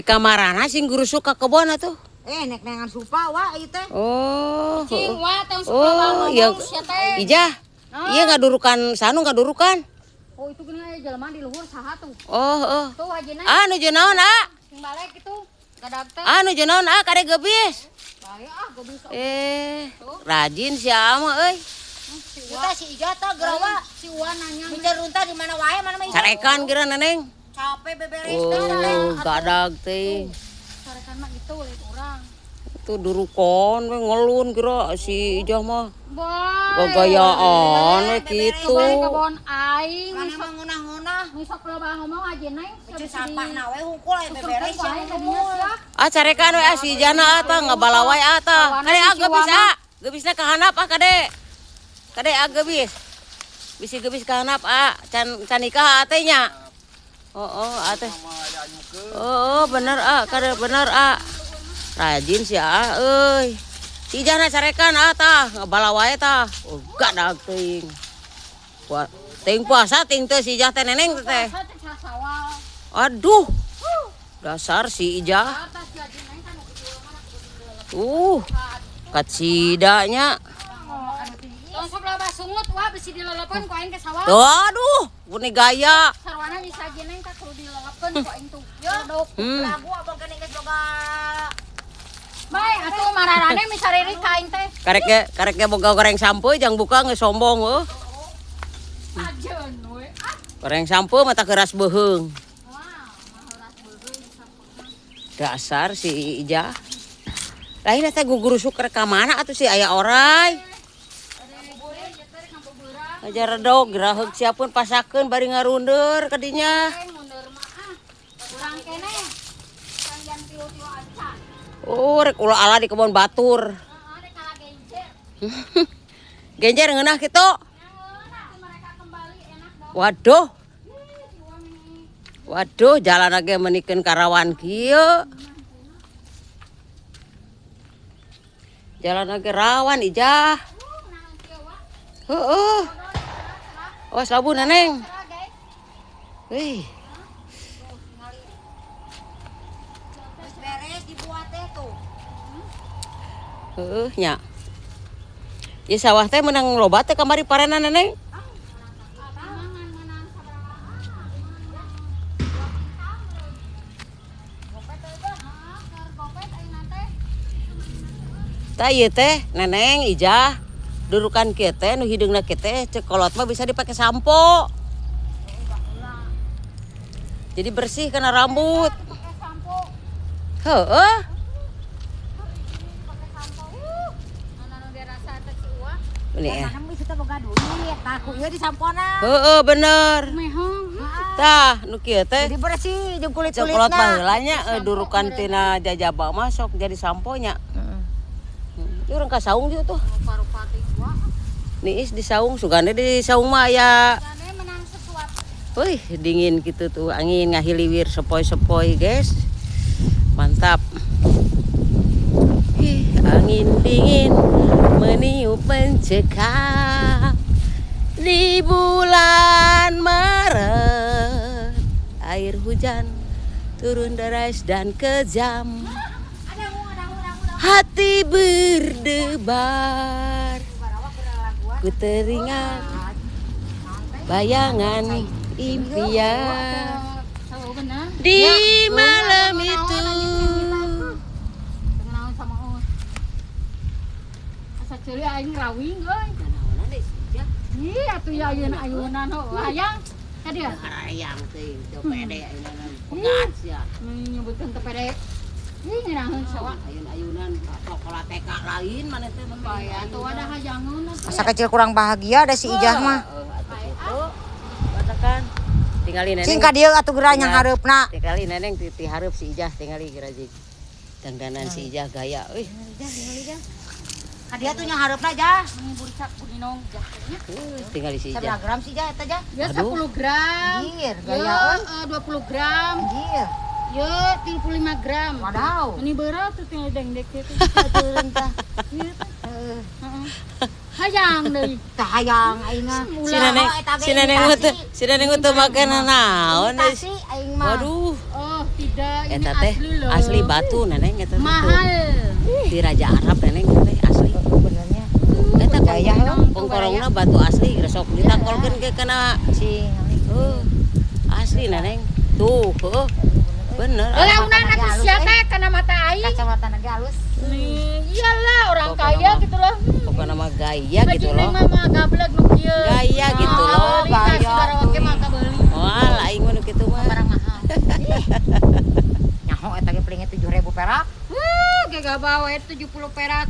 Kamarana sing gurusuk ka kebon atuh. Nek nengan supa wa ieu teh. Oh. Cing wa teh Oh, iya. Ijah. Iya ngadurukan sanu ngadurukan. Oh, itu geuning aya jelema di luhur saha tuh. Oh, oh. Tuh hajina. Ah, nuju naon, ah? Sing balik kitu. Gadag teh. Ah, nuju naon, ah, kade gebis. Bae ah gebis. Rajin si ama euy. Kita si Ijah teh geura Si Wa nanya. Mincer runtah di mana wae mana mah Ijah. Carekan geura Neneng. Capek beberes teh. Oh, gadag teh. Carekan mah gitu lain urang. Itu durukon we ngelun geura si Ijah mah. Gagayaan we kitu. Kebon aing mana mah ngeunah-ngeunah. Sok loba ngomong aja Neng. Sampahna we hungkul aya beberes ya. Ah carekan we ah si Ijahna ah tah ngabalawai ah tah. Kade ah gebis ah. Gebisna ka handap ah kade. Kade ah gebis. Bisi gebis ka handap ah can can nikah ah teh nya. Oh oh ah teh. Oh, oh bener ah kade bener ah. Rajin si ah euy. Si Ijahna carekan ah tah ngabalawai tah. Oh gadag teuing. Teuing puasa ting teu si Ijah teh Neneng teh. Aduh. Dasar si Ijah. Kacidanya. Tong loba sungut wah bisi dilelepeun ku aing ke sawah. Aduh, puni gaya. Sarwana bisa aja Neng tah kudu dilelepeun ku aing tuh. Dok. Lagu abang keneh geus boga. Bae atuh mararane misariri ka aing teh. Karek ge boga goreng sampo jang buka geus sombong heuh. Ajeun we. Goreng sampo mata keras beuheung. Dasar si Ijah. Lain teh gugurusuk rek ka mana atuh si aya orai. Ajar redog geraheug siapun pasakeun bari ngarundur ka dinya. Oh, rek ulah ala di kebon batur. Genjer ngeunah kitu. Waduh. Waduh, jalan lagi menikeun karawan kieu. Jalan lagi rawan Ijah. Heeh. Awas labu Neneng. Wih. Beres dibuat teh tuh. Heeh nya. Ieu sawah teh menang loba teh kamari parenan Neneng. Tah ieu teh Neneng Ijah durukan kieu teh nu hideungna kieu teh cek kolot mah bisa dipake sampo. Jadi bersih kena rambut. Heeh. Ini ya. Heeh bener. Tah nu kieu teh. Jadi bersih jeung kulit-kulitna. Cek kolot mah heula nya durukan tina jajaba mah sok jadi samponya. Ieu urang ka saung juga tuh. Niis di saung, sugane di saung mah aya. Wih, dingin gitu tuh, angin ngahiliwir sepoi-sepoi, guys. Mantap. Ih, angin dingin meniup mencekam di bulan Maret. Air hujan turun deras dan kejam. Hati berdebar, ku teringat bayangan impian di malam itu. Masa kecil kurang bahagia ada si Ijah mah. Tinggali Neneng. Cing ka dieu atuh geura nya hareupna. Tinggali Neneng ti hareup si Ijah tingali geura jig. Dangdanan si Ijah gaya euy. Ka dieu tuh nya hareupna Jah. Burcak buninong Jah. Tingali si Ijah. 11 gram si Ijah eta Jah. Ya 10 gram. Anjir, gaya euy. 20 gram. Anjir. Yo, 35 gram. Wadaw. Ini berat tuh tinggal dengdek gitu. Turun tah. Heeh. Hayang deui. Tah hayang aing mah. Si Neneng teu make naon. Aing mah. Waduh. Oh, tiba. Beda, ini Eta teh asli loh. Asli batu, Neneng, eta teh tuh. Mahal. Di Raja Arab, Neneng, teh asli. Benernya. Eta Gaya lah. kongkorongna batu asli, sok ditakolkeun ke kana. Cing. Asli, Neneng. Tuh, heuh. Bener. Launan atuh sia teh kana mata aing. Kacamata lagi halus. Nih, iyalah orang Pokoknya kaya mah. gitu loh. Pokoknya mah gaya gitu Baju loh. neng mah gablek nu kieu. Gaya gitu loh. Gaya. Gaya Karaoke mah kabeuli. Moal aing mah nu kitu mah. Barang mahal. Nyaho eta ge pelingnya 7.000 perak. Wuh, gegabah we 70 perak.